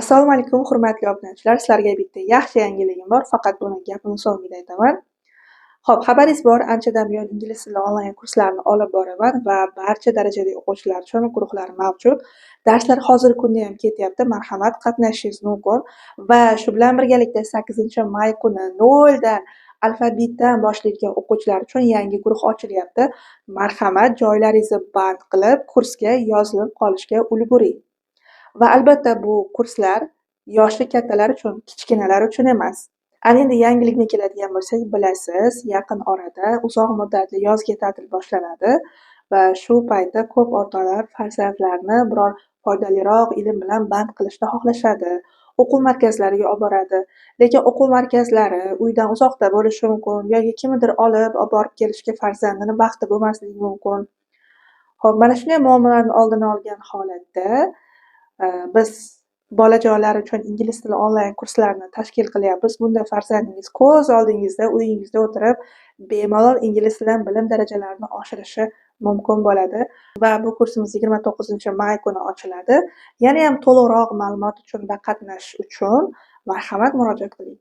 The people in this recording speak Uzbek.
Assalomu alaykum, hurmatli obunachilar. Sizlarga bitta yaxshi yangiligim bor, faqat buni gapim so'ngida aytaman. Xo'p, xabaringiz bor, anchadan buyon ingliz tili onlayn kurslarini olib boraman va barcha darajadagi o'quvchilar uchun guruhlar mavjud. Darslar hozirgi kunda ham ketyapti, marhamat, qatnashishingiz mumkin va shu bilan birgalikda 8-may kuni noldan alfabetdan boshlaydigan o'quvchilar uchun yangi guruh ochilyapti. Marhamat, joylaringizni band qilib, kursga yozilib qolishga ulguring. Va albatta bu kurslar yoshi kattalar uchun, kichkinalar uchun emas. Ana endi yangilikni keladigan bo'lsak, bilasiz, yaqin orada uzoq muddatli yozgi ta'til boshlanadi va shu paytda ko'p ota-onalar farzandlarini biror foydaliroq ilm bilan band qilishni xohlashadi. O'quv markazlariga olib boradi. Lekin o'quv markazlari uydan uzoqda bo'lishi mumkin yoki kimnidir olib olib borib kelishga farzandini vaqti bo'lmasligi mumkin. Xo'p, mana shunday muammolarni oldini olgan holatda biz bolajonlar uchun ingliz tili onlayn kurslarini tashkil qilyapmiz. Bunda farzandingiz ko'z oldingizda, uyingizda o'tirib, bemalol ingliz tilidan bilim darajalarini oshirishi mumkin bo'ladi. Va bu kursimiz 29-may kuni ochiladi. Yana ham to'liqroq ma'lumot uchun va qatnashish uchun marhamat, murojaat qiling.